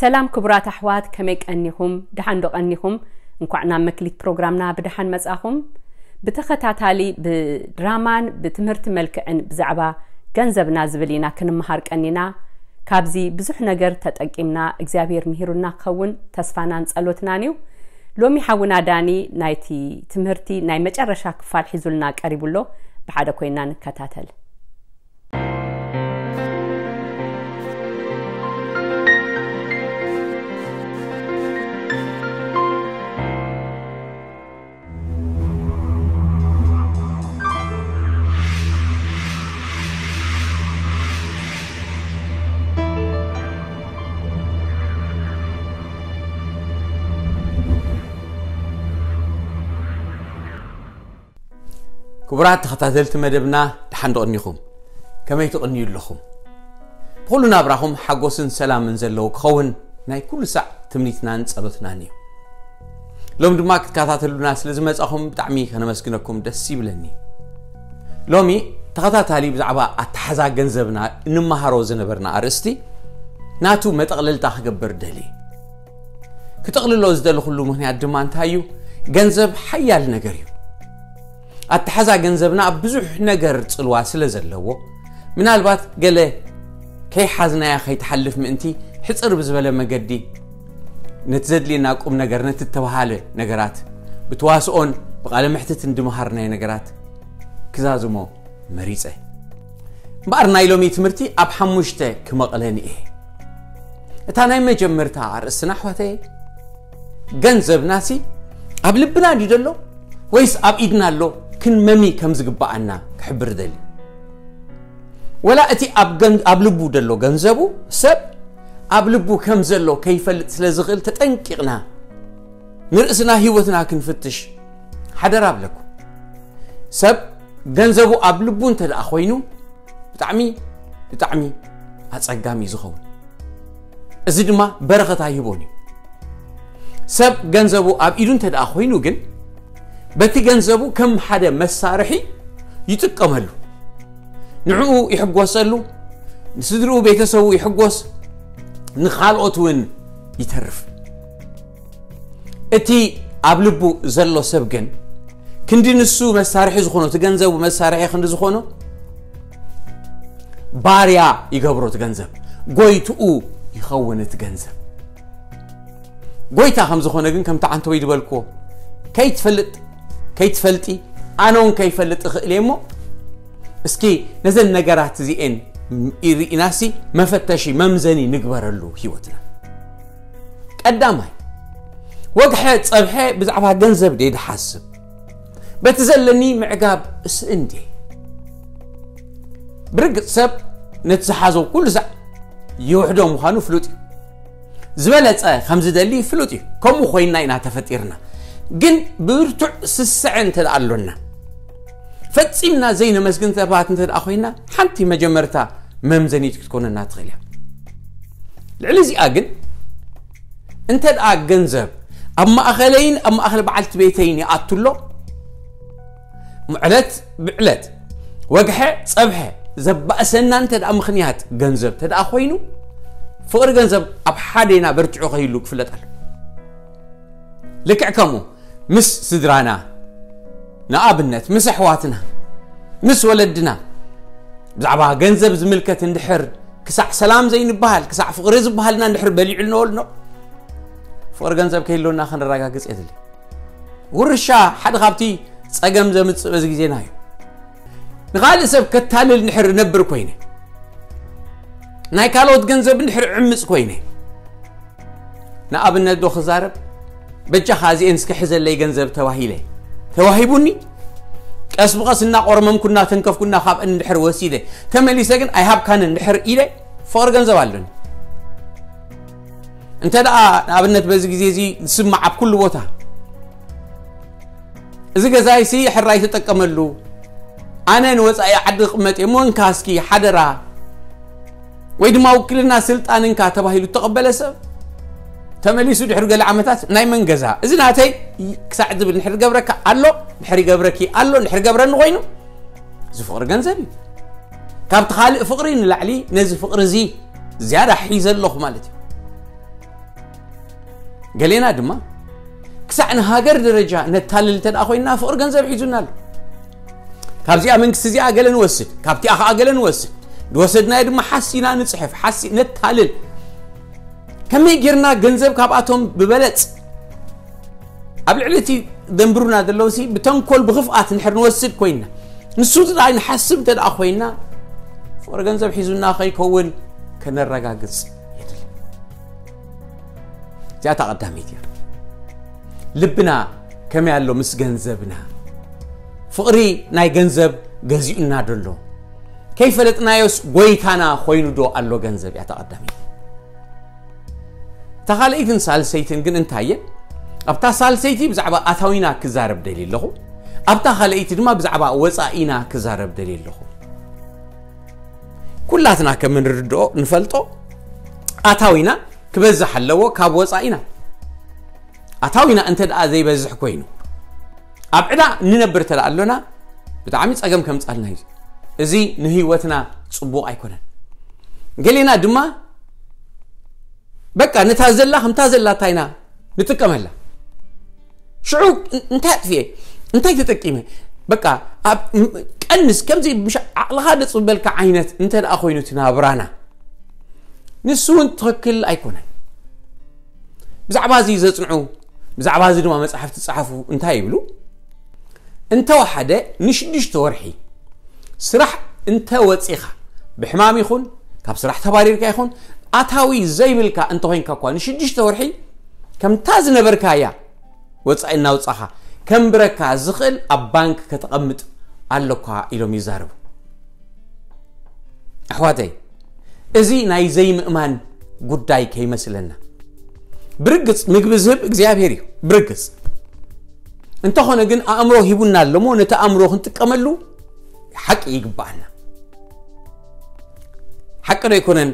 ሰላም ክቡራት ኣሕዋት፣ ከመይ ቀኒኹም? ደሓን ዶ ቀኒኹም? እንኳዕ ናብ መክሊት ፕሮግራምና ብደሓን መጻኹም። ብተኸታታሊ ብድራማን ብትምህርቲ መልክዕን ብዛዕባ ገንዘብና ዝብል ኢና ክንመሃር ቀኒና። ካብዚ ብዙሕ ነገር ተጠቂምና፣ እግዚኣብሔር ምሂሩና ክኸውን ተስፋናን ጸሎትናን እዩ። ሎሚ ሓውና ዳኒ ናይቲ ትምህርቲ ናይ መጨረሻ ክፋል ሒዙልና ቀሪቡ ኣሎ። ብሓደ ኮይና ንከታተል። ክቡራት ተኸታተልቲ መደብና፣ ደሓን ዶ ቀኒኹም? ከመይ ትቕንዩ ኣለኹም? ብኹሉ ናብራኹም ሓጎስን ሰላምን ዘለዎ ክኸውን ናይ ኩሉ ሳዕ ትምኒትናን ጸሎትናን እዩ። ሎም ድማ ክትከታተሉና ስለ ዝመጻኹም ብጣዕሚ ከነመስግነኩም ደስ ይብለኒ። ሎሚ ተኸታታሊ ብዛዕባ ኣተሓዛ ገንዘብና እንመሃሮ ዝነበርና ኣርእስቲ ናቱ መጠቕለልታ ክገብር ደሊ። ክጠቕልሎ ዝደለኹሉ ምኽንያት ድማ እንታይ እዩ? ገንዘብ ሓያል ነገር እዩ። ኣተሓዛ ገንዘብና ኣብ ብዙሕ ነገር ጽልዋ ስለ ዘለዎ፣ ምናልባት ገለ ከይሓዝናያ ከይትሓልፍ ምእንቲ ሕጽር ብዝበለ መገዲ ነቲ ዘድልየና ቁም ነገር፣ ነቲ እተባሃለ ነገራት ብተዋስኦን ብቓለ መሕትትን ድምሃርናዮ ነገራት ክዛዝሞ መሪጸ። እምበኣር ናይ ሎሚ ትምህርቲ ኣብ ሓሙሽተ ክመቕለን እየ። እታ ናይ መጀመርታ ኣርእስትና ኣሕዋተየ፣ ገንዘብናሲ ኣብ ልብና ድዩ ዘሎ ወይስ ኣብ ኢድና ኣሎ ክንመሚ ከም ዝግብኣና ክሕብር ደሊ። ወላ እቲ ኣብ ገን-፣ ኣብ ልቡ ዘሎ ገንዘቡ ሰብ ኣብ ልቡ ከም ዘሎ ከይፈልጥ ስለ ዝኽእል ተጠንቂቕና ንርእስና ህይወትና ክንፍትሽ ሓደራ ኣብለኩም። ሰብ ገንዘቡ ኣብ ልቡ እንተ ደኣ ኮይኑ ብጣዕሚ፣ ብጣዕሚ ኣጸጋሚ እዩ ዝኸውን። እዚ ድማ በረኸት ኣይህቦን እዩ። ሰብ ገንዘቡ ኣብ ኢዱ እንተ ደኣ ኮይኑ ግን በቲ ገንዘቡ ከም ሓደ መሳርሒ ይጥቀመሉ። ንዕኡ ይሕጎሰሉ፣ ንስድርኡ ቤተሰቡ ይሕጎስ፣ ንኻልኦት እውን ይተርፍ። እቲ ኣብ ልቡ ዘሎ ሰብ ግን ክንዲ ንሱ መሳርሒ ዝኾኖ፣ እቲ ገንዘቡ መሳርሒ ክንዲ ዝኾኖ ባርያ ይገብሮ እቲ ገንዘብ፣ ጎይትኡ ይኸውን እቲ ገንዘብ። ጎይታ ከም ዝኾነ ግን ከምቲ ዓንተወይ ዝበልክዎ ከይትፈልጥ፣ ከይትፈልጢ፣ ኣነ እውን ከይፈልጥ እኽእል እየ እሞ እስኪ ነዘን ነገራት እዚኤን ርኢናሲ መፈተሺ መምዘኒ ንግበረሉ ህይወትና። ቀዳማይ፣ ወግሐ ጸብሐ ብዛዕባ ገንዘብ ድየ ድሓስብ? በቲ ዘለኒ ምዕጋብ እስእን ድየ? ብርግጽ ሰብ ነቲ ዝሓዞ ኩሉ ሳዕ ይውሕዶ ምዃኑ ፍሉጥ እዩ። ዝበለጸ ከም ዝደሊ ፍሉጥ እዩ። ከምኡ ኮይንና ኢና ተፈጢርና። ግን ብብርቱዕ ስስዐ እንተ ደኣ ኣሎና፣ ፈጺምና ዘይነመስግን ሰባት እንተ ደኣ ኮይንና፣ ሓንቲ መጀመርታ መምዘኒት ክትኮነና ትኽእል እያ። ልዕሊ እዚኣ ግን፣ እንተ ደኣ ገንዘብ ኣብ ማእኸለይን ኣብ ማእኸል በዓልቲ ቤተይን ይኣቱ ኣሎ፣ ዕለት ብዕለት ወግሐ ጸብሐ ዘባእሰና እንተ ደኣ ምኽንያት ገንዘብ እንተ ደኣ ኮይኑ፣ ፍቕሪ ገንዘብ ኣብ ሓዴና በርቲዑ ከይህሉ ክፍለጥ ኣሎ። ልክዕ ከምኡ ምስ ስድራና፣ ንኣብነት ምስ ኣሕዋትና፣ ምስ ወለድና፣ ብዛዕባ ገንዘብ ዝምልከት እንድሕር ክሳዕ ሰላም ዘይንበሃል፣ ክሳዕ ፍቕሪ ዝበሃልና እንድሕር በሊዑ እንወልኖ፣ ፍቕሪ ገንዘብ ከይህልወና ክንረጋግጽ የድሊ። ውርሻ ሓደ ካብቲ ጸገም ዘምጽእ በዚ ግዜና እዩ። ንኻልእ ሰብ ከታልል እንድሕር እነብር ኮይነ፣ ናይ ካልኦት ገንዘብ እንድሕር እዕምጽ ኮይነ፣ ንኣብነት ዶ ክዛረብ፣ በጃኻ እዚኤን እስከ ሕዘለይ ገንዘብ ተባሂለ፣ ተዋሂቡኒ፣ ቀስ ብቐስ እናቆርመምኩ እናተንከፍኩ እና ካብአን እንድሕር ወሲደ፣ ተመሊሰ ግን ኣይሃብካንን እንድሕር ኢለ፣ ፍቕሪ ገንዘብ ኣለኒ። እንተ ደኣ ንኣብነት በዚ ግዜ እዚ ዝስማዕ ኣብ ኩሉ ቦታ፣ እዚ ገዛይሲ ሕራይ ተጠቀመሉ፣ ኣነ ንወጻኢ ዓዲ ክቕመጥ እየ፣ እሞ እንካ እስኪ ሓደራ፣ ወይ ድማ ውክልና ስልጣን እንካ ተባሂሉ እተቐበለ ሰብ፣ ተመሊሱ ድሕሪ ገለ ዓመታት ናይ መን ገዛ? እዚ ናተይ ክሳዕ ዝብል እንድሕር ገብረካ ኣሎ፣ እንድሕር ይገብረኪ ኣሎ፣ እንድሕር ገብረኒ ኮይኑ፣ እዚ ፍቕሪ ገንዘብ እዩ። ካብቲ ካልእ ፍቕሪ ንላዕሊ ነዚ ፍቕሪ እዚ ዝያዳ ሒዘ ኣለኹ ማለት እዩ። ገሌና ድማ ክሳዕ ንሃገር ደረጃ ነታልል እንተ ደኣ ኮይንና፣ ፍቕሪ ገንዘብ ሒዙና ኣሎ። ካብዚኣ መንግስቲ እዚኣ ገለ ንወስድ፣ ካብቲኣ ኸዓ ገለ ንወስድ፣ ዝወሰድናዮ ድማ ሓሲና ንጽሕፍ፣ ሓሲ ነታልል። ከመይ ጌርና ገንዘብ ካብኣቶም ብበለጽ ኣብ ልዕሊ እቲ ደንብሩና ዘለውሲ ብተንኮል ብኽፍኣት እንድሕር ንወስድ ኮይንና፣ ንሱ ጥራይ ንሓስብ እንተ ደኣ ኮይንና፣ ፍቕሪ ገንዘብ ሒዙና ከይከውን ከነረጋግጽ የድሊ። እዚኣ እታ ቀዳመይቲ እያ። ልብና ከመይ ኣሎ ምስ ገንዘብና? ፍቕሪ ናይ ገንዘብ ገዚኡና ዶ ኣሎ? ከይፈለጥናዮስ ጎይታና ኮይኑ ዶ ኣሎ ገንዘብ? እያ እታ ቀዳመይቲ። እታ ካልኣይትን ሳልሰይትን ግን እንታይ እየን? ኣብታ ሳልሰይቲ ብዛዕባ ኣታዊና ክዛረብ ደልየ ኣለኹ። ኣብታ ካልኣይቲ ድማ ብዛዕባ ወጻኢና ክዛረብ ደልየ ኣለኹ። ኩላትና ከም እንርድኦ ንፈልጦ፣ ኣታዊና ክበዝሕ ኣለዎ ካብ ወጻኢና። ኣታዊና እንተ ደኣ ዘይበዝሕ ኮይኑ፣ ኣብ ዕዳ ንነብር እንተ ደኣ ኣሎና፣ ብጣዕሚ ጸገም ከምጻልና እዩ። እዚ ንህይወትና ጽቡቕ ኣይኮነን። ገሌና ድማ በቃ ነታ ዘላ ከምታ ዘላታ ኢና ንጥቀመላ። ሽዑ እንታይ ኣጥፍኤ? እንታይ ተጠቂመ? በቃ ኣብ ቀንስ፣ ከምዚ ምሽ ዓቕልኻ ደጽበልካ ዓይነት እንተ ደኣ ኮይኑ እቲ ናብራና፣ ንሱ እውን ትኽክል ኣይኮነን። ብዛዕባ እዚ ዘጽንዑ፣ ብዛዕባ እዚ ድማ መጽሓፍቲ ጸሓፉ እንታይ ይብሉ? እንተወሓደ ንሽዱሽተ ወርሒ ስራሕ እንተ ወጺኻ፣ ብሕማም ይኹን ካብ ስራሕ ተባሪርካ ይኹን ኣታዊ ዘይብልካ እንተኾይንካ እኳ፣ ንሽዱሽተ ወርሒ ከምታ ዝነበርካያ ወጻኢ እናውጻኻ ከንብረካ ዝኽእል ኣብ ባንክ ከተቐምጥ ኣለኳ ኢሎም ይዛረቡ። ኣሕዋተይ፣ እዚ ናይ ዘይምእማን ጉዳይ ከይመስለና። ብርግጽ ምግቢ ዝህብ እግዚኣብሔር እዩ፣ ብርግጽ። እንተኾነ ግን ኣእምሮ ሂቡና ኣለሞ ነቲ ኣእምሮ ክንጥቀመሉ ሓቂ ይግባኣና። ሓቂ ዶ ኣይኮነን?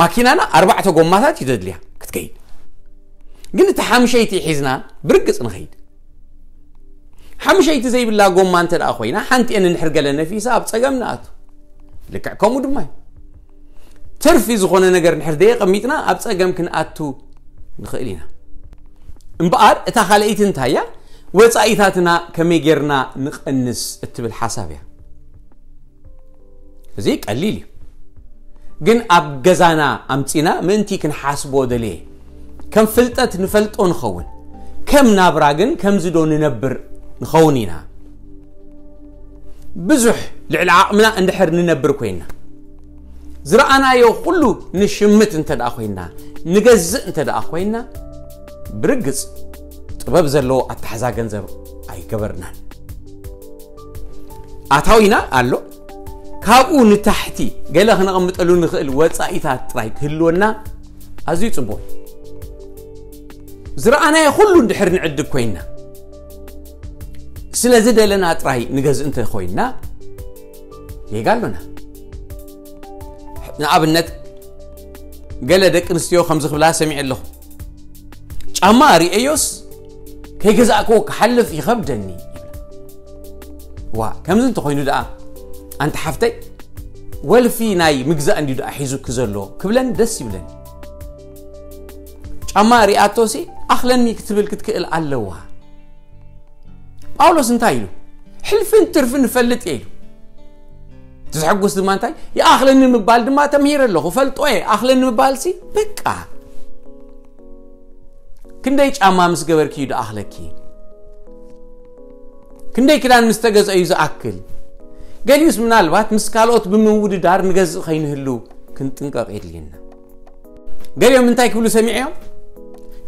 ማኪናና ኣርባዕተ ጎማታት እዩ ዘድልያ ክትከይድ። ግን እቲ ሓምሸይቲ ሒዝና ብርግጽ ንኸይድ። ሓምሸይቲ ዘይብላ ጎማ እንተ ደኣ ኮይና፣ ሓንቲኤን እንድሕር ገለ ነፊሳ ኣብ ጸገም ንኣቱ። ልክዕ ከምኡ ድማ እዩ። ትርፊ ዝኾነ ነገር እንድሕር ደየቐሚጥና ኣብ ጸገም ክንኣቱ ንኽእል ኢና። እምበኣር እታ ካልኣይቲ እንታይ እያ? ወጻኢታትና ከመይ ጌርና ንቐንስ እትብል ሓሳብ እያ። እዚ ቀሊል እዩ። ግን ኣብ ገዛና ኣምጺና ምእንቲ ክንሓስቦ ደልየ። ከም ፍልጠት ንፈልጦ ንኸውን። ከም ናብራ ግን ከምዚ ዶ ንነብር ንኸውን ኢና። ብዙሕ ልዕሊ ዓቕምና እንድሕር ንነብር ኮይንና፣ ዝረኣናዮ ኩሉ ንሽምት እንተ ደኣ ኮይንና፣ ንገዝእ እንተ ደኣ ኮይንና፣ ብርግጽ ጥበብ ዘለዎ ኣተሓዛ ገንዘብ ኣይገበርናን። ኣታዊና ኣሎ፣ ካብኡ ንታሕቲ ገለ ክነቐምጠሉ ንኽእል ወጻኢታት ጥራይ ክህልወና ኣዝዩ ጽቡቕ እዩ። ዝረኣናዮ ኩሉ እንድሕር ንዕድግ ኮይንና፣ ስለ ዝደለና ጥራይ ንገዝእ እንተ ኮይንና፣ ጌጋ ኣሎና። ንኣብነት፣ ገለ ደቂ ኣንስትዮ ከምዚ ክብላ ሰሚዐ ኣለኹ። ጫማ ርእየዮስ ከይገዛእክዎ ክሓልፍ ይኸብደኒ ይብላ። ዋ፣ ከምዚ እንተኾይኑ ደኣ፣ ኣንቲ ሓፍተይ፣ ወልፊ ናይ ምግዛእ እንድዩ ደኣ ሒዙኪ ዘሎ ክብለን ደስ ይብለኒ። ጫማ ሪኣቶሲ ኣኽለኒ ክትብል ክትክእል ኣለዋ። ጳውሎስ እንታይ ኢሉ? "ሕልፍን ትርፍን እፈልጥ እየ" ኢሉ። እቲ ዘሐጉስ ድማ እንታይ? "ይኣኽለኒ" ምባል ድማ ተምሂረ ኣለኹ፣ ፈልጦ እየ። "ኣኽለኒ" ምባልሲ በቃ። ክንደይ ጫማ ምስ ገበርኪ እዩ ዝኣኽለኪ? ክንደይ ክዳን ምስ ተገዝአ እዩ ዝኣክል? ገሊኡስ ምናልባት ምስ ካልኦት ብምውድዳር ንገዝእ ከይንህሉ ክንጥንቀቕ የድልየና። ገሊኦም እንታይ ክብሉ ሰሚዐዮም?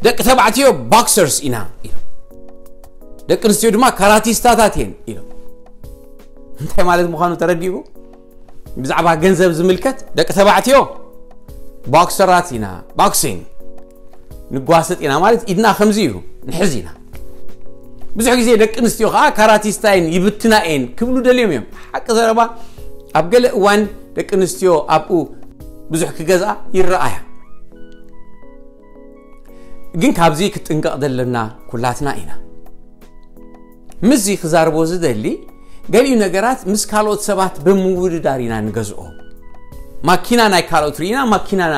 "ደቂ ተባዕትዮ ቦክሰርስ ኢና" ኢሎም። "ደቂ ኣንስትዮ ድማ ካራቲስታታት እየን" ኢሎም። እንታይ ማለት ምዃኑ ተረዲእኩ? ብዛዕባ ገንዘብ ዝምልከት፣ ደቂ ተባዕትዮ ቦክሰራት ኢና፣ ቦክሲንግ ንጓሰጥ ኢና ማለት ኢድና ከምዚ እዩ ንሕዝ ኢና። ብዙሕ ግዜ ደቂ ኣንስትዮ ከዓ ካራቲስታ እየን፣ ይብትና እየን ክብሉ ደልዮም እዮም። ሓቂ ዘረባ፣ ኣብ ገለ እዋን ደቂ ኣንስትዮ ኣብኡ ብዙሕ ክገዝኣ ይረኣያ። ግን ካብዚ ክጥንቀቕ ዘለና ኩላትና ኢና። ምስዚ ክዛርቦ ዝደሊ፣ ገሊኡ ነገራት ምስ ካልኦት ሰባት ብምውድዳር ኢና ንገዝኦ። ማኪና ናይ ካልኦት ርኢና ማኪናና፣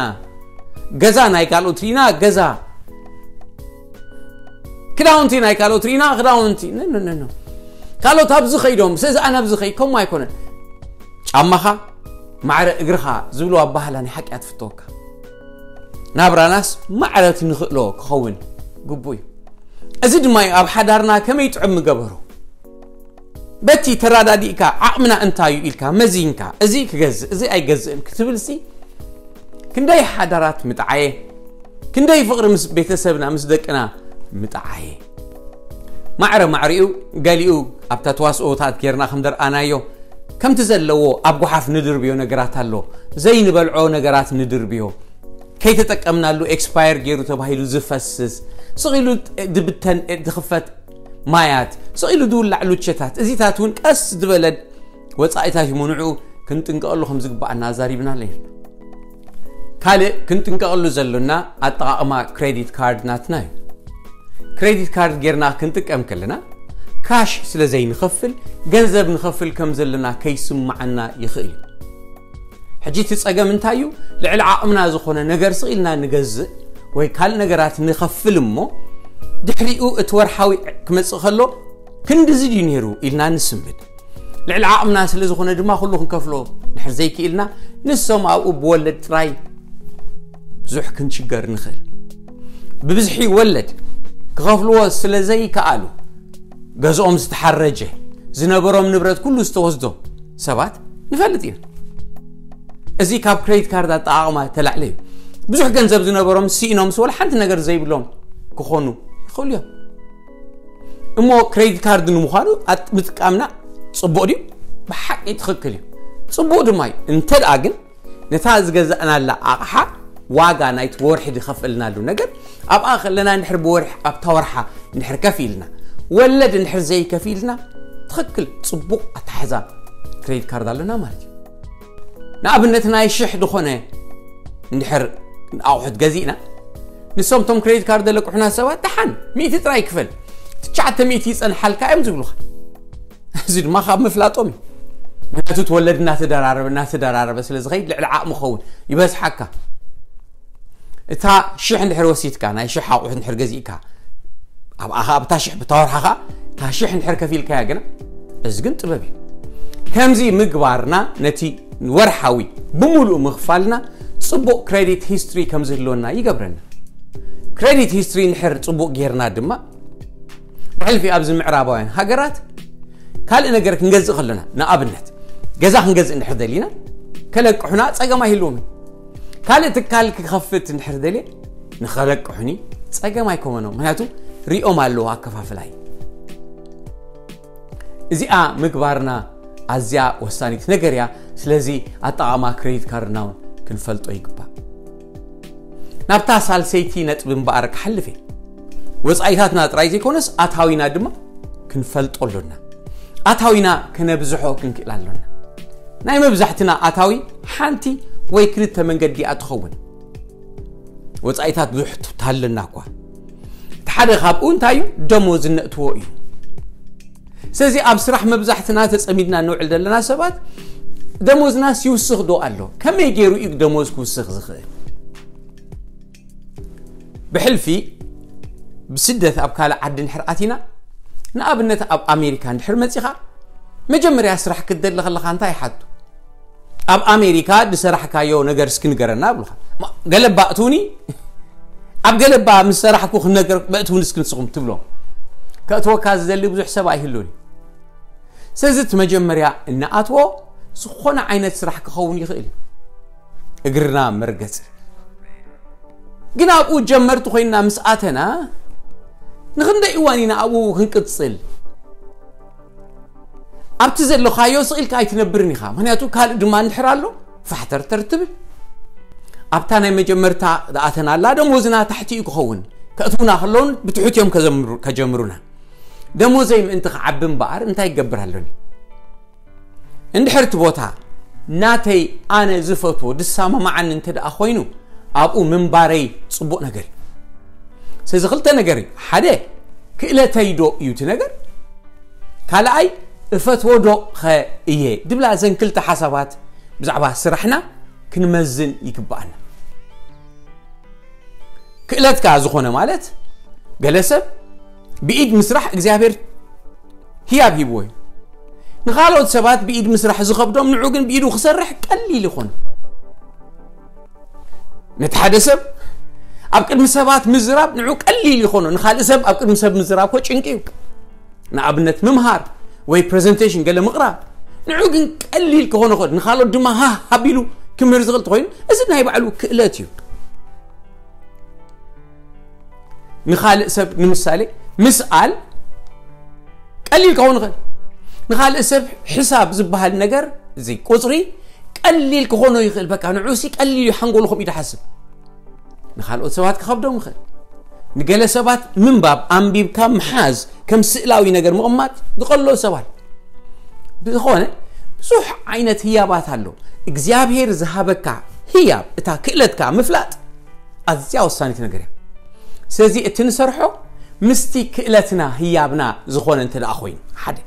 ገዛ ናይ ካልኦት ርኢና ገዛ ክዳውንቲ ናይ ካልኦት ርኢና ክዳውንቲ ካልኦት ኣብዚ ኸይዶም፣ ስለዚ ኣነ ኣብዚ ኸይድ ከምኡ ኣይኮነን። ጫማኻ ማዕረ እግርኻ ዝብሉ ኣባህላ ናይ ሓቂ ኣትፍተወካ። ናብራናስ ማዕረቲ ንኽእሎ ክኸውን ግቡ እዩ። እዚ ድማ እዩ ኣብ ሓዳርና ከመይ ጥዑም ምገበሩ። በቲ ተራዳዲእካ ዓቕምና እንታይ እዩ ኢልካ መዚንካ፣ እዚ ክገዝእ እዚ ኣይገዝእን ክትብልሲ፣ ክንደይ ሓዳራት ምጥዓየ፣ ክንደይ ፍቕሪ ምስ ቤተሰብና ምስ ደቅና ምጥዓየ። ማዕረ ማዕሪኡ ገሊኡ ኣብታ ተዋስኦታት ጌርና ከም ደርኣናዮ፣ ከምቲ ዘለዎ ኣብ ጓሓፍ ንድርብዮ ነገራት ኣሎ። ዘይንበልዖ ነገራት ንድርብዮ፣ ከይተጠቀምናሉ ኤክስፓየር ገይሩ ተባሂሉ ዝፈስስ፣ ስቕ ኢሉ ድብተን ድኽፈት ማያት፣ ስቕ ኢሉ ድውላዕ ሉቸታት፣ እዚታት እውን ቀስ ዝበለ ወፃኢታት እዩ። ንዕኡ ክንጥንቀቐሉ ከም ዝግባኣና ኣዛሪብና ኣለና። ካልእ ክንጥንቀቐሉ ዘሎና ኣጠቓቕማ ክሬዲት ካርድ ናትና እዩ። ክሬዲት ካርድ ጌርና ክንጥቀም ከለና ካሽ ስለ ዘይንኸፍል፣ ገንዘብ ንኸፍል ከም ዘለና ከይስምዓና ይኽእል እዩ። ሕጂ እቲ ጸገም እንታይ እዩ? ልዕሊ ዓቕምና ዝኾነ ነገር ስቕ ኢልና ንገዝእ ወይ ካልእ ነገራት ንኸፍል እሞ፣ ድሕሪኡ እቲ ወርሓዊ ክመጽእ ከሎ ክንድዚ ድዩ ነይሩ ኢልና ንስንብድ። ልዕሊ ዓቕምና ስለ ዝኾነ ድማ ኩሉ ክንከፍሎ ድሕር ዘይክኢልና፣ ንሶም ኣብኡ ብወለድ ጥራይ ብዙሕ ክንሽገር ንኽእል። ብብዝሒ ወለድ ክኸፍልዎ ስለ ዘይከኣሉ፣ ገዝኦም ዝተሓረጀ፣ ዝነበሮም ንብረት ኩሉ ዝተወስዶ ሰባት ንፈልጥ ኢና። እዚ ካብ ክሬዲት ካርድ ኣጠቓቕማ ተላዕለ እዩ። ብዙሕ ገንዘብ ዝነበሮም ስኢኖም፣ ስወል ሓንቲ ነገር ዘይብሎም ክኾኑ ይኽእሉ እዮም። እሞ ክሬዲት ካርድ ንምዃኑ ኣጥ-፣ ምጥቃምና ጽቡቕ ድዩ? ብሓቂ ትኽክል እዩ። ጽቡቕ ድማ እዩ። እንተ ደኣ ግን ነታ ዝገዛእናላ ኣቕሓ ዋጋ ናይቲ ወርሒ ዝኸፈልናሉ ነገር ኣብኣ ከለና እንድሕር ብወርሒ ኣብታ ወርሓ እንድሕር ከፊልና ወለድ እንድሕር ዘይከፊልና ትኽክል ጽቡቕ ኣተሓሕዛ ክሬዲት ካርድ ኣለና ማለት እዩ። ንኣብነት ናይ ሽሕ ዝኾነ እንድሕር ኣቑሑት ገዚእና ንሶም ቶም ክሬዲት ካርድ ዘለቅሑና ሰባት ደሓን ሚእቲ ጥራይ ክፈል ትሽዓተ ሚእቲ ይጸንሓልካ እዮም ዝብሉኻ። እዚ ድማ ካብ ምፍላጦም እዩ። ምክንያቱ እቲ ወለድ እናተደራረበ እናተደራረበ ስለ ዝኸይድ ልዕሊ ዓቕሚ ክኸውን ይበዝሓካ። እታ ሽሕ እንድሕር ወሲድካ ናይ ሽሕ ኣቑሑት እንድሕር ገዚእካ ኣብኣ ኸዓ ኣብታ ሽሕ ብታወርሓ ኸዓ እታ ሽሕ እንድሕር ከፊልካያ ግና እዚ ግን ጥበብ እዩ። ከምዚ ምግባርና ነቲ ወርሓዊ ብምሉእ ምኽፋልና ጽቡቕ ክሬዲት ሂስትሪ ከም ዝህልወና ይገብረና። ክሬዲት ሂስትሪ እንድሕር ጽቡቕ ጌርና ድማ ብሕልፊ ኣብዚ ምዕራባውያን ሃገራት ካልእ ነገር ክንገዝእ ከለና ንኣብነት ገዛ ክንገዝእ እንድሕር ደሊና ከለቅሑና ጸገም ኣይህልዎምን። ካልእ ትካል ክኸፍት እንድሕር ደልየ ንኸለቅሑኒ ጸገም ኣይኮመኖም። ምክንያቱ ሪኦም ኣለዉ ኣከፋፍላይ። እዚኣ ምግባርና ኣዝያ ወሳኒት ነገር እያ። ስለዚ ኣጠቓቕማ ክሬዲት ካርድና እውን ክንፈልጦ ይግባእ። ናብታ ሳልሰይቲ ነጥቢ እምበኣር ክሓልፍ እየ። ወጻኢታትና ጥራይ ዘይኮነስ ኣታዊና ድማ ክንፈልጦ ኣሎና። ኣታዊና ከነብዝሖ ክንክእል ኣሎና። ናይ መብዛሕትና ኣታዊ ሓንቲ ወይ ክልተ መንገዲ እያ ትኸውን። ወጻኢታት ብዙሕ ትሃለና እኳ። እቲ ሓደ ካብኡ እንታይ እዩ? ደሞዝ እነእትዎ እዩ። ስለዚ ኣብ ስራሕ መብዛሕትና ተጸሚድና ንውዕል ዘለና ሰባት ደሞዝናስ ይውስኽ ዶ ኣሎ? ከመይ ገይሩ እዩ ደሞዝ ክውስኽ ዝኽእል? ብሕልፊ ብስደት ኣብ ካልእ ዓዲ እንድሕር ኣቲና፣ ንኣብነት ኣብ ኣሜሪካ እንድሕር መጺኻ፣ መጀመርያ ስራሕ ክትደሊ ከለኻ እንታይ ይሓቱ? ኣብ ኣሜሪካ ዝሰራሕካዮ ነገር እስኪ ንገረና ይብሉኻ። ማ-፣ ገለባ እትውኒ፣ ኣብ ገለባ ምስ ሰራሕኩ ክነገር በእትውን እስኪ ንስኹም ትብሎም። ከእትወካ ዝደሊ ብዙሕ ሰብ ኣይህሉን እዩ። ስለዚ እቲ መጀመርያ እንኣትዎ ዝኾነ ዓይነት ስራሕ ክኸውን ይኽእል እዩ። እግርና መርገጺ። ግን ኣብኡ ጀመርቲ ኮይንና ምስ ኣተና ንኽንደይ እዋን ኢና ኣብኡ ክንቅጽል? ኣብቲ ዘለኻዮ ስቕ ኢልካ ኣይትነብርን ኢኻ። ምኽንያቱ ካልእ ድማ እንድሕር ኣሎ ፋሕተርተር ትብል። ኣብታ ናይ መጀመርታ ዝኣተናላ ደሞዝና ታሕቲ እዩ ክኸውን። ከእትዉና ከለውን ብትሑት እዮም ከዘምሩ-፣ ከጀምሩና። ደሞዘይ ምእንቲ ክዓቢ እምበኣር እንታይ ይገብር ኣሎኒ? እንድሕር እቲ ቦታ ናተይ ኣነ ዝፈትዎ ድሰማማዓኒ እንተ ደኣ ኮይኑ ኣብኡ ምንባረይ ጽቡቕ ነገር እዩ። ስለዚ ክልተ ነገር እዩ። ሓደ ክእለተይ ዶ እዩ እቲ ነገር? ካልኣይ እፈትዎ ዶ ኸ እየ? ድብላ እዘን ክልተ ሓሳባት ብዛዕባ ስራሕና ክንመዝን ይግብኣና። ክእለት ከኣ ዝኾነ ማለት ገለ ሰብ ብኢድ ምስራሕ እግዚኣብሔር ህያብ ሂብዎ እዩ። ንኻልኦት ሰባት ብኢድ ምስራሕ ዝኸብዶም፣ ንዑ ግን ብኢዱ ክሰርሕ ቀሊል ይኾን። ነቲ ሓደ ሰብ ኣብ ቅድሚ ሰባት ምዝራብ ንዑ ቀሊል ይኾኖ። ንኻልእ ሰብ ኣብ ቅድሚ ሰብ ምዝራብ ኮ ጭንቂ እዩ። ንኣብነት ምምሃር ወይ ፕሬዘንቴሽን ገለ ምቕራብ ንዑ ግን ቀሊል ክኾኖ ይኽእል። ንኻልኦት ድማ ሃህ ኣቢሉ ክምህር ዝኽእል ተኾይኑ፣ እዚ ናይ ባዕሉ ክእለት እዩ። ንኻልእ ሰብ ንምሳሌ ምስኣል ቀሊል ክኸውን ይኽእል። ንኻልእ ሰብ ሕሳብ ዝበሃል ነገር፣ እዚ ቁፅሪ ቀሊል ክኾኖ ይኽእል። በቃ ንዑ ሲ ቀሊል እዩ፣ ሓንጎሉ ከምኡ ይሓስብ። ንኻልኦት ሰባት ክኸብዶም ይኽእል። ንገለ ሰባት ምንባብ፣ ኣንቢብካ ምሓዝ፣ ከም ስእላዊ ነገር ምቕማጥ ዝቐሎ ሰባት። ብዝኾነ ብዙሕ ዓይነት ህያባት ኣሎ። እግዚኣብሔር ዝሃበካ ህያብ፣ እታ ክእለትካ ምፍላጥ ኣዝያ ወሳኒት ነገር እያ። ስለዚ እቲ ንሰርሖ ምስቲ ክእለትና ህያብና ዝኾነ እንተ ደኣ ኮይኑ ሓደ።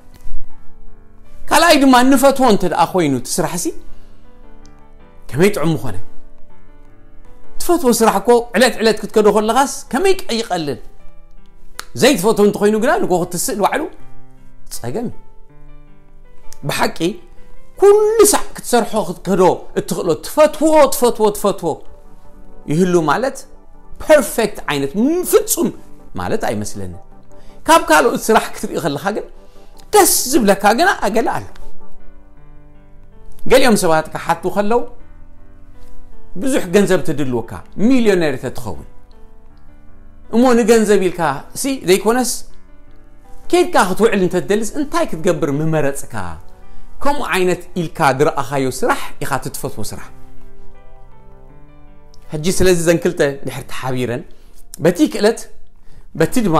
ካልኣይ ድማ ንፈትዎ እንተ ደኣ ኮይኑ እቲ ስራሕሲ ከመይ ጥዑም ምኾነ። ትፈትዎ ስራሕ እኮ ዕለት ዕለት ክትከዶ ከለኻስ ከመይ ቀ-፣ ይቐልል። ዘይትፈትዎ እንተኾይኑ ግና ንጎ ክትስእ ንባዕሉ ጸገም እዩ። ብሓቂ ኩሉ ሳዕ ክትሰርሖ ክትከዶ እትኽእሎ ትፈትዎ፣ ትፈትዎ፣ ትፈትዎ ይህሉ ማለት ፐርፌክት ዓይነት ፍጹም ማለት ኣይመስለንን። ካብ ካልኦት ስራሕ ክትርኢ ከለኻ ግን ደስ ዝብለካ ግና ኣገለ ኣሎ። ገሊኦም ሰባት ክሓቱ ከለዉ ብዙሕ ገንዘብ ትድልወካ፣ ሚልዮነር ተትኸውን እሞ ንገንዘብ ኢልካ ሲ ዘይኮነስ ኬድካ ክትውዕል እንተትደልስ እንታይ ክትገብር ምመረጽካ? ከምኡ ዓይነት ኢልካ ዝረኣኻዮ ስራሕ ኢኻ ትትፈትዎ ስራሕ። ሕጂ ስለዚ ዘን ክልተ ድሕር ተሓቢረን በቲ ክእለት በቲ ድማ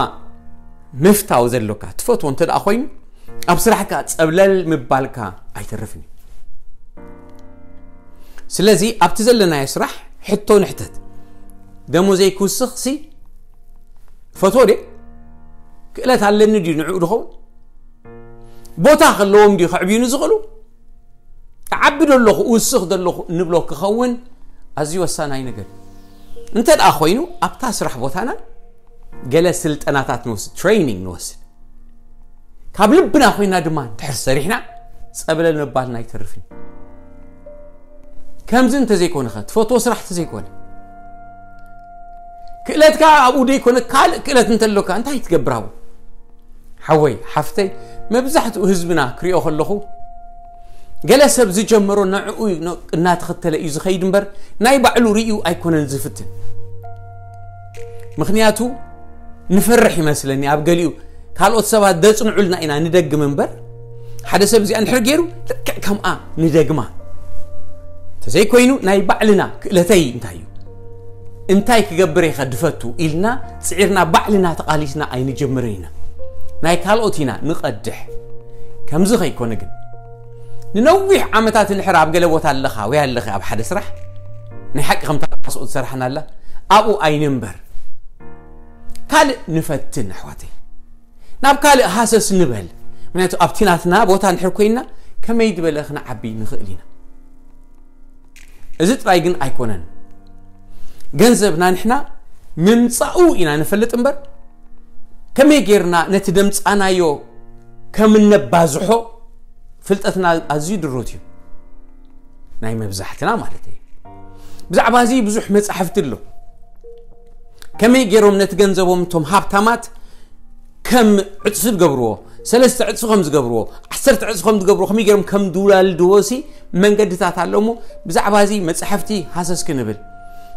ምፍታው ዘሎካ ትፈትዎ እንተ ደኣ ኮይኑ ኣብ ስራሕካ ጸብለል ምባልካ ኣይተርፍን እዩ። ስለዚ ኣብቲ ዘለናዮ ስራሕ ሕቶ ንሕተት። ደሞዘይ ክውስኽ ሲ ፈትዎ ድየ? ክእለት ኣለኒ ድዩ ንዕኡ ድኸውን? ቦታ ከለዎም ድዩ ከዕብዩኒ ዝኽእሉ? እዓቢ ደለኹ፣ እውስኽ ደለኹ እንብሎ ክኸውን ኣዝዩ ወሳናይ ነገር እዩ። እንተ ደኣ ኮይኑ ኣብታ ስራሕ ቦታና ገለ ስልጠናታት ንወስድ፣ ትሬኒንግ ንወስድ። ካብ ልብና ኮይና ድማ እንድሕር ሰሪሕና ጸብለል ምባልና ኣይተርፍን። ከምዚ እንተዘይኮነ ኸ ትፈትዎ ስራሕ እንተዘይኮነ ክእለትካ ኣብኡ ደይኮነ ካልእ ክእለት እንተሎካ እንታይ ትገብር ኣብኡ? ሓወይ ሓፍተይ፣ መብዛሕትኡ ህዝብና ክሪኦ ከለኹ ገለ ሰብ ዝጀመሮ ንዕኡ እናተኸተለ እዩ ዝኸይድ እምበር ናይ ባዕሉ ርእዩ ኣይኮነን ዝፍትን። ምኽንያቱ ንፈርሕ ይመስለኒ። ኣብ ገሊኡ ካልኦት ሰባት ደጽንዑልና ኢና ንደግም እምበር ሓደ ሰብ እዚኣ እንድሕር ገይሩ ልክዕ ከምኣ ንደግማ እንተዘይኮይኑ ናይ ባዕልና ክእለተይ እንታይ እዩ? እንታይ ክገብር እየ ከ ድፈቱ ኢልና ጽዒርና ባዕልና ተቓሊስና ኣይንጀምርን ኢና። ናይ ካልኦት ኢና ንቐድሕ። ከምዚ ከይኮነ ግን ንነዊሕ ዓመታት እንድሕር ኣብ ገለ ቦታ ኣለኻ ወይ ኣለኺ ኣብ ሓደ ስራሕ ናይ ሓቂ ከምታ ተዋስኦ ዝሰራሕና ኣላ ኣብኡ ኣይንንበር። ካልእ ንፈትን ኣሕዋተይ። ናብ ካልእ ሃሰስ ንበል። ምክንያቱ ኣብቲ ናትና ቦታ እንድሕር ኮይንና ከመይ ዝበለ ክንዓቢ ንኽእል ኢና። እዚ ጥራይ ግን ኣይኮነን። ገንዘብና ንሕና ምምጻኡ ኢና ንፈልጥ እምበር ከመይ ጌርና ነቲ ደምጻናዮ ከም እነባዝሖ ፍልጠትና ኣዝዩ ድሩት እዩ። ናይ መብዛሕትና ማለት እዩ። ብዛዕባ እዚ ብዙሕ መጻሕፍቲ ኣሎ። ከመይ ገይሮም ነቲ ገንዘቦም እቶም ሃብታማት ከም ዕጽፊ ዝገብርዎ፣ ሰለስተ ዕጽፊ ከም ዝገብርዎ፣ ዓሰርተ ዕጽፊ ከም ዝገብርዎ፣ ከመይ ገይሮም ከም ዝውላልድዎ ሲ መንገድታት ኣሎ እሞ ብዛዕባ እዚ መጻሕፍቲ ሃሰስ ክንብል፣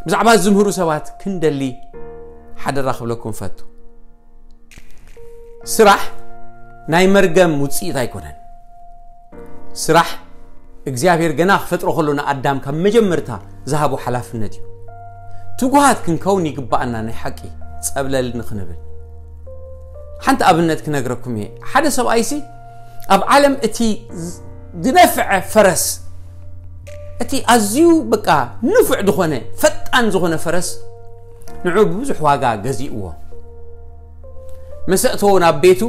ብዛዕባ ዝምህሩ ሰባት ክንደሊ ሓደራ ክብለኩም ፈቱ። ስራሕ ናይ መርገም ውጽኢት ኣይኮነን። ስራሕ እግዚኣብሔር ገና ክፈጥሮ ከሎ ንኣዳም ካብ መጀመርታ ዝሃቦ ሓላፍነት እዩ። ትጉሃት ክንከውን ይግባኣና ናይ ሓቂ ጸብለል ንኽንብል። ሓንቲ ኣብነት ክነግረኩም እየ። ሓደ ሰብኣይሲ ኣብ ዓለም እቲ ዝነፍዐ ፈረስ፣ እቲ ኣዝዩ በቃ ንፉዕ ዝኾነ ፈጣን ዝኾነ ፈረስ ንዑ ብብዙሕ ዋጋ ገዚእዎ። መሰእተዎ ናብ ቤቱ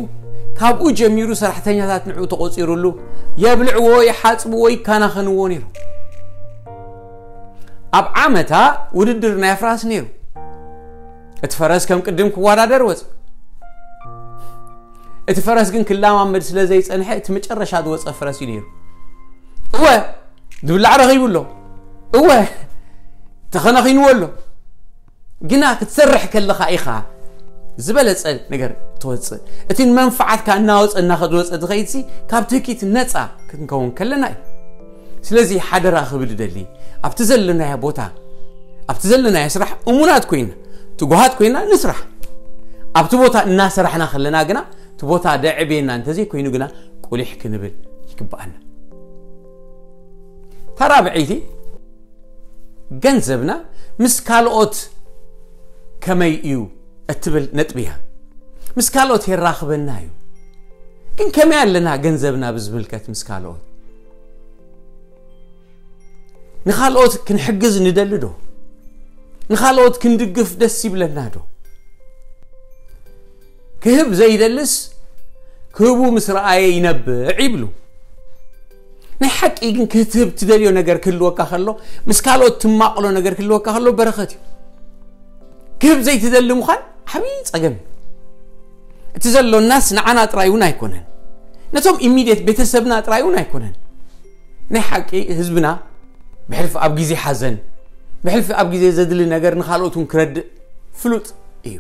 ካብኡ ጀሚሩ ሰራሕተኛታት ንዑ ተቖጺሩሉ የብልዕዎ፣ ይሓጽብዎ፣ ይከናኸንዎ ነይሩ። ኣብ ዓመታ ውድድር ናይ ኣፍራስ ነይሩ። እቲ ፈረስ ከም ቅድም ክወዳደር ወፅ። እቲ ፈረስ ግን ክላማመድ ስለ ዘይጸንሐ፣ እቲ መጨረሻ ዝወጸ ፈረስ እዩ ነይሩ። እወ፣ ዝብላዕ ረኺቡ ኣሎ። እወ፣ ተኸናኺንዎ ኣሎ። ግና ክትሰርሕ ከለኻ ኢኻ ዝበለጸ ነገር ትወጽእ። እቲ ንመንፈዓትካ እናወጸ እናኸድወጸ ዝኸይድሲ፣ ካብ ትህኪት ነጻ ክንከውን ከለና እዩ። ስለዚ ሓደራ ክብል እደሊ፣ ኣብቲ ዘለናዮ ቦታ፣ ኣብቲ ዘለናዮ ስራሕ እሙናት ኮይና፣ ትጉሃት ኮይና ንስራሕ። ኣብቲ ቦታ እናሰራሕና ከለና ግና፣ እቲ ቦታ ደዕብየና እንተዘይኮይኑ ግና፣ ቁሊሕ ክንብል ይግብኣና። ተራብዐይቲ፣ ገንዘብና ምስ ካልኦት ከመይ እዩ እትብል ነጥቢ እያ። ምስ ካልኦት የራኽበና እዩ። ግን ከመይ ኣለና ገንዘብና ብዝምልከት ምስ ካልኦት? ንኻልኦት ክንሕግዝ ንደሊ ዶ? ንኻልኦት ክንድግፍ ደስ ይብለና ዶ? ክህብ ዘይደልስ ክህቡ ምስ ረኣየ ይነብዕ ይብሉ። ናይ ሓቂ ግን ክትህብ ትደልዮ ነገር ክህልወካ ከሎ፣ ምስ ካልኦት ትማቕሎ ነገር ክህልወካ ከሎ በረኸት እዩ። ክህብ ዘይትደሊ ምዃን ዓብዪ ጸገም እዩ። እቲ ዘሎናስ ንዓና ጥራይ እውን ኣይኮነን፣ ነቶም ኢሚድየት ቤተሰብና ጥራይ እውን ኣይኮነን። ናይ ሓቂ ህዝብና ብሕልፊ ኣብ ግዜ ሓዘን፣ ብሕልፊ ኣብ ግዜ ዘድሊ ነገር ንኻልኦት እውን ክረድእ ፍሉጥ እዩ።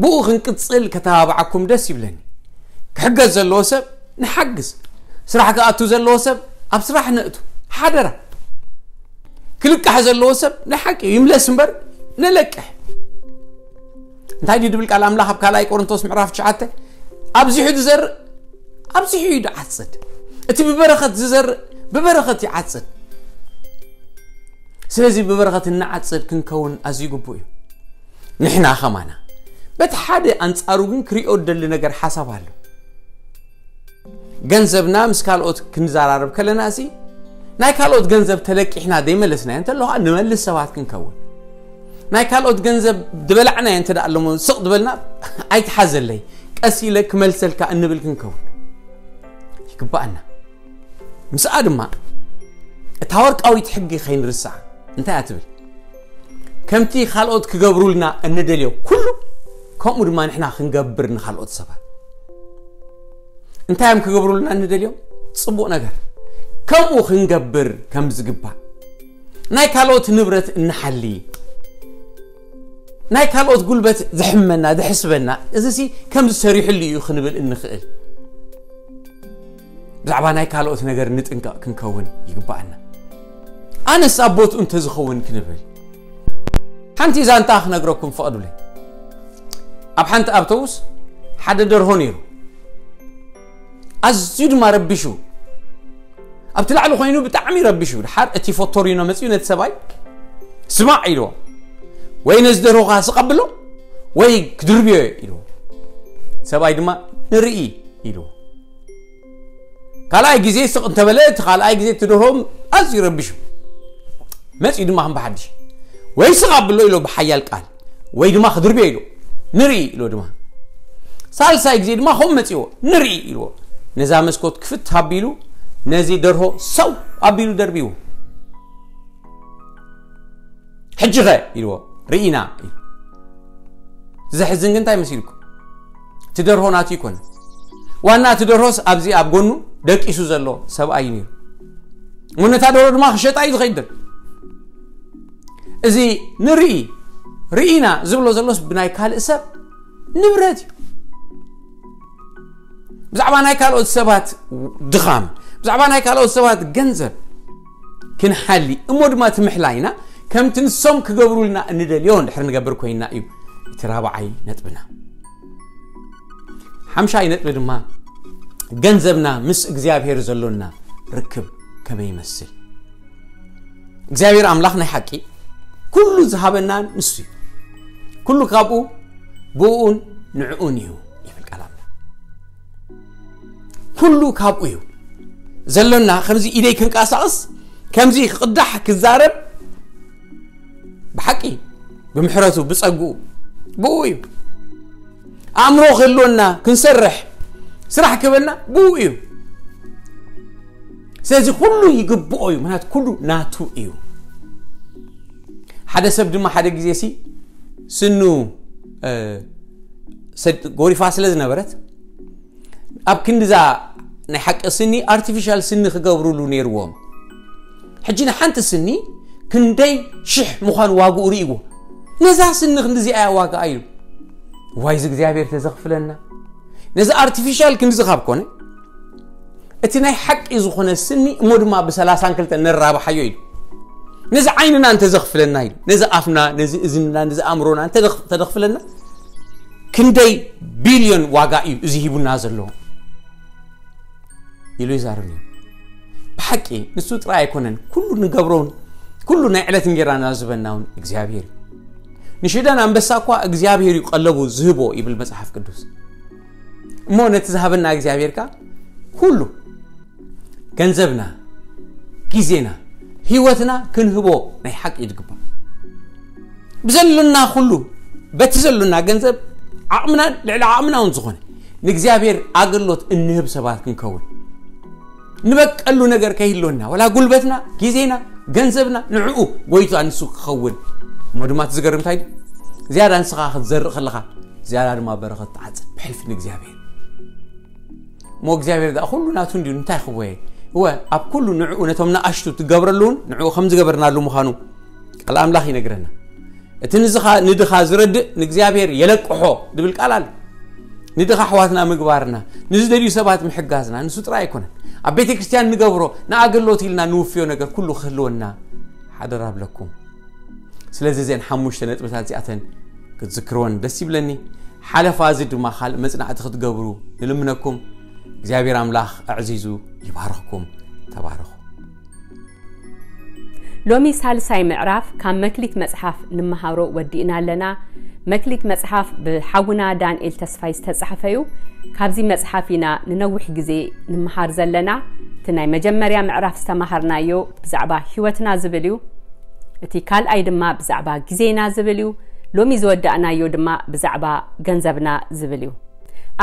ብኡ ክንቅጽል ከተባብዓኩም ደስ ይብለኒ። ክሕገዝ ዘለዎ ሰብ ንሓግዝ። ስራሕ ክኣቱ ዘለዎ ሰብ ኣብ ስራሕ ነእቱ። ሓደራ። ክልቃሕ ዘለዎ ሰብ ናይ ሓቂ ይምለስ እምበር ንለቅሕ። እንታይ ድዩ ድብል ቃል ኣምላኽ ኣብ ካልኣይ ቆሮንቶስ ምዕራፍ ትሽዓተ? ኣብዚሑ ዝዘርእ ኣብዚሑ እዩ ድዓጽድ። እቲ ብበረኸት ዝዘርእ ብበረኸት ይዓጽድ። ስለዚ ብበረኸት እንዓጽድ ክንከውን ኣዝዩ ግቡእ እዩ። ንሕና ኸማና በቲ ሓደ ኣንጻሩ ግን ክሪኦ ደሊ ነገር ሓሳብ ኣሎ። ገንዘብና ምስ ካልኦት ክንዘራረብ ከለና እዚ ናይ ካልኦት ገንዘብ ተለቂሕና ዘይመለስናዮ እንተሎ ኸኣ ንመልስ ሰባት ክንከውን፣ ናይ ካልኦት ገንዘብ ዝበላዕናዮ እንተ ደኣ ኣለሞ ስቕ ዝበልና ኣይትሓዘለይ ቀስ ኢለ ክመልሰልካ እንብል ክንከውን ይግባኣና። ምስኣ ድማ እታ ወርቃዊት ሕጊ ከይንርስዓ እንታይ እያ ትብል? ከምቲ ካልኦት ክገብሩልና እንደልዮ ኩሉ ከምኡ ድማ ንሕና ክንገብር ንኻልኦት ሰባት። እንታይ እዮም ክገብሩልና እንደልዮም? ጽቡቕ ነገር። ከምኡ ክንገብር ከም ዝግባእ። ናይ ካልኦት ንብረት እንሓሊ፣ ናይ ካልኦት ጉልበት ዝሕመና ዝሕስበና፣ እዚ ሲ ከም ዝሰሪሕሉ እዩ ክንብል እንኽእል። ብዛዕባ ናይ ካልኦት ነገር ንጥንቀቕ ክንከውን ይግባኣና። ኣነስ ኣብ ቦትኡ እንተዝኸውን ክንብል። ሓንቲ ዛንታ ክነግረኩም ፍቐዱለይ። ኣብ ሓንቲ ኣብቶቡስ ሓደ ደርሆ ነይሩ። ኣዝዩ ድማ ረቢሹ፣ ኣብቲ ላዕሊ ኮይኑ ብጣዕሚ ረቢሹ። ድሓር እቲ ፎቶሪኖ መጺኡ ነቲ ሰብኣይ፣ "ስማዕ" ኢልዎ፣ "ወይ ነዚ ደርሆኻ ስቕ ኣብሎ ወይ ክድርብዮ እየ" ኢልዎ። ሰብኣይ ድማ "ንርኢ" ኢልዎ። ካልኣይ ግዜ ስቕ እንተበለ፣ እቲ ካልኣይ ግዜ እቲ ደርሆ ኣዝዩ ረቢሹ መጺኡ ድማ ከም ብሓድሽ፣ "ወይ ስቕ ኣብሎ" ኢሎ ብሓያል ቃል፣ "ወይ ድማ ክድርብዮ" ኢሎ፣ "ንርኢ" ኢሎ ድማ። ሳልሳይ ግዜ ድማ ከምኡ መጺዎ፣ "ንርኢ" ኢልዎ። ነዛ መስኮት ክፍት ኣቢሉ ነዚ ደርሆ ሰው ኣቢሉ ደርቢዎ። "ሕጂ ኸ?" ኢልዎ። "ርኢና" ኢሉ። ዘሕዝን ግን እንታይ መሲልኩም? እቲ ደርሆ ናቱ ይኮነ። ዋና እቲ ደርሆስ ኣብዚ ኣብ ጎኑ ደቂሱ ዘሎ ሰብኣይ እዩ ነይሩ። እሞ ነታ ደርሆ ድማ ክሸጣ እዩ ዝኸይድ ዘሎ። እዚ "ንርኢ፣ ርኢና" ዝብሎ ዘሎስ ብናይ ካልእ ሰብ ንብረት እዩ። ብዛዕባ ናይ ካልኦት ሰባት ድኻም፣ ብዛዕባ ናይ ካልኦት ሰባት ገንዘብ ክንሓሊ፣ እሞ ድማ እቲ ምሕላይና ከምቲ ንሶም ክገብሩልና እንደልዮ እንድሕር ንገብር ኮይንና እዩ እቲ ራብዓይ ነጥብና። ሓምሻይ ነጥቢ ድማ ገንዘብና ምስ እግዚኣብሔር ዘሎና ርክብ ከመይ ይመስል? እግዚኣብሔር ኣምላኽ ናይ ሓቂ ኩሉ ዝሃበና ንሱ እዩ። "ኩሉ ካብኡ ብእኡን ንዕኡን እዩ" ይብል ቃል ኣምላኽ። ኩሉ ካብኡ እዩ ዘሎና። ከምዚ ኢደይ ክንቀሳቐስ፣ ከምዚ ክቕዳሕ፣ ክዛረብ፣ ብሓቂ ብምሕረቱ ብጸግኡ ብኡ እዩ። ኣእምሮ ክህልወና፣ ክንሰርሕ፣ ስራሕ ክህበና ብኡ እዩ። ስለዚ ኩሉ ይግብኦ እዩ፣ ምክንያቱ ኩሉ ናቱ እዩ። ሓደ ሰብ ድማ ሓደ ግዜ ሲ ስኑ፣ እ፣ ሰድ-፣ ጎሪፋ ስለ ዝነበረት፣ ኣብ ክንድዛ ናይ ሓቂ ስኒ ኣርቲፊሻል ስኒ ክገብሩሉ ነይርዎም። ሕጂ ንሓንቲ ስኒ ክንደይ ሽሕ ምዃን ዋግኡ ርእይዎ። ነዛ ስኒ ክንድዚኣ እያ ዋጋ እዩ። ዋይዚ እግዚኣብሔር ተዘኽፍለና። ነዚ ኣርቲፊሻል ክንድዚ ካብ ኮነ፣ እቲ ናይ ሓቂ ዝኾነ ስኒ እሞ ድማ ብሰላሳን ክልተን ነራብሓዮ ኢሉ። ነዚ ዓይንና እንተዘኽፍለና ኢሉ፣ ነዚ ኣፍና፣ ነዚ እዝንና፣ ነዚ ኣእምሮና እንተደኽ-፣ ተደኽፍለና፣ ክንደይ ቢልዮን ዋጋ እዩ እዚ ሂቡና ዘሎ ኢሉ ይዛረብ ነይሩ። ብሓቂ ንሱ ጥራይ ኣይኮነን፣ ኩሉ ንገብሮን ኩሉ ናይ ዕለት እንጌራና ዝህበና እውን እግዚኣብሔር እዩ። ንሽደን ኣንበሳ እኳ እግዚኣብሔር እዩ ቀለቡ ዝህቦ ይብል መጽሓፍ ቅዱስ። እሞ ነቲ ዝሃበና እግዚኣብሔር ከኣ ኩሉ ገንዘብና፣ ግዜና፣ ህይወትና ክንህቦ ናይ ሓቂ ይግባእ። ብዘሎና ኩሉ፣ በቲ ዘሎና ገንዘብ ዓቕምና፣ ልዕሊ ዓቕምና እውን ዝኾነ ንእግዚኣብሔር ኣገልግሎት እንህብ ሰባት ክንከውን፣ ንበቀሉ ነገር ከይህልወና፣ ወላ ጉልበትና፣ ግዜና፣ ገንዘብና ንዕኡ ጎይታ ንሱ ክኸውን። እሞ ድማ እቲ ዝገርም እንታይ ድዩ? ዝያዳ ንስኻ ክትዘርእ ከለኻ፣ ዝያዳ ድማ በረኸት ትዓጽድ ብሕልፊ ንእግዚኣብሔር። እሞ እግዚኣብሔር ደኣ ኩሉ ናቱ እንድዩ፣ እንታይ ክወየ? እወ፣ ኣብ ኩሉ ንዕኡ ነቶም ንኣሽቱ ትገብረሉ እውን ንዕኡ ከም ዝገበርናሉ ምዃኑ ቃል ኣምላኽ ይነግረና። እቲ ንዝኻ-፣ ንድኻ ዝረድእ ንእግዚኣብሔር የለቅሖ ዝብል ቃል ኣሎ። ንድኻ ኣሕዋትና ምግባርና፣ ንዝደልዩ ሰባት ምሕጋዝና፣ ንሱ ጥራይ ኣይኮነን። ኣብ ቤተ ክርስቲያን ንገብሮ፣ ንኣገልግሎት ኢልና ንውፍዮ ነገር ኩሉ ክህልወና ሓደራ እብለኩም። ስለዚ እዘን ሓሙሽተ ነጥብታት እዚኣተን ክትዝክርወን ደስ ይብለኒ። ሓለፋ እዚ ድማ ካልእ መጽናዕቲ ክትገብሩ ንልምነኩም። እግዚኣብሔር ኣምላኽ ኣዕዚዙ ይባርኽኩም። ተባረኹ። ሎሚ ሳልሳይ ምዕራፍ ካብ መክሊት መጽሓፍ ንመሃሮ ወዲእና ኣለና። መክሊት መጽሓፍ ብሓውና ዳንኤል ተስፋይ ዝተጻሕፈ እዩ። ካብዚ መጽሓፍ ኢና ንነዊሕ ግዜ ንምሃር ዘለና። እቲ ናይ መጀመርያ ምዕራፍ ዝተማሃርናዮ ብዛዕባ ህይወትና ዝብል እዩ። እቲ ካልኣይ ድማ ብዛዕባ ግዜና ዝብል እዩ። ሎሚ ዝወዳእናዮ ድማ ብዛዕባ ገንዘብና ዝብል እዩ።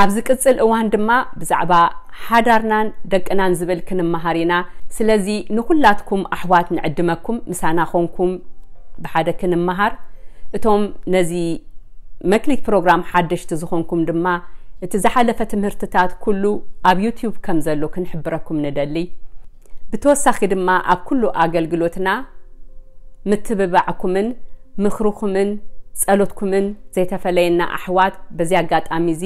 ኣብ ዝቅጽል እዋን ድማ ብዛዕባ ሓዳርናን ደቅናን ዝብል ክንመሃር ኢና። ስለዚ ንኹላትኩም ኣሕዋት ንዕድመኩም፣ ምሳና ኾንኩም ብሓደ ክንመሃር። እቶም ነዚ መክሊት ፕሮግራም ሓደሽቲ ዝኾንኩም ድማ እቲ ዝሓለፈ ትምህርትታት ኩሉ ኣብ ዩትዩብ ከም ዘሎ ክንሕብረኩም ንደሊ። ብተወሳኺ ድማ ኣብ ኩሉ ኣገልግሎትና ምትብባዕኩምን ምኽርኹምን ጸሎትኩምን ዘይተፈለየና ኣሕዋት፣ በዚ ኣጋጣሚ እዚ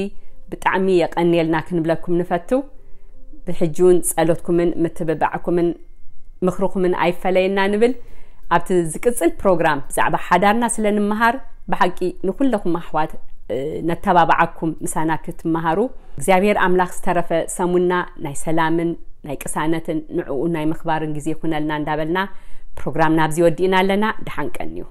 ብጣዕሚ የቐንየልና ክንብለኩም ንፈቱ። ብሕጂ እውን ጸሎትኩምን ምትብባዕኩምን ምኽርኹምን ኣይፈለየና ንብል። ኣብቲ ዝቅጽል ፕሮግራም ብዛዕባ ሓዳርና ስለ ንምሃር፣ ብሓቂ ንኹለኹም ኣሕዋት፣ እ፣ ነተባብዓኩም ምሳና ክትመሃሩ። እግዚኣብሔር ኣምላኽ ዝተረፈ ሰሙንና ናይ ሰላምን ናይ ቅሳነትን ንዕኡ ናይ ምኽባርን ግዜ ይኹነልና እንዳበልና ፕሮግራምና ኣብዚ ወዲእና ኣለና። ደሓን ቀንዩ።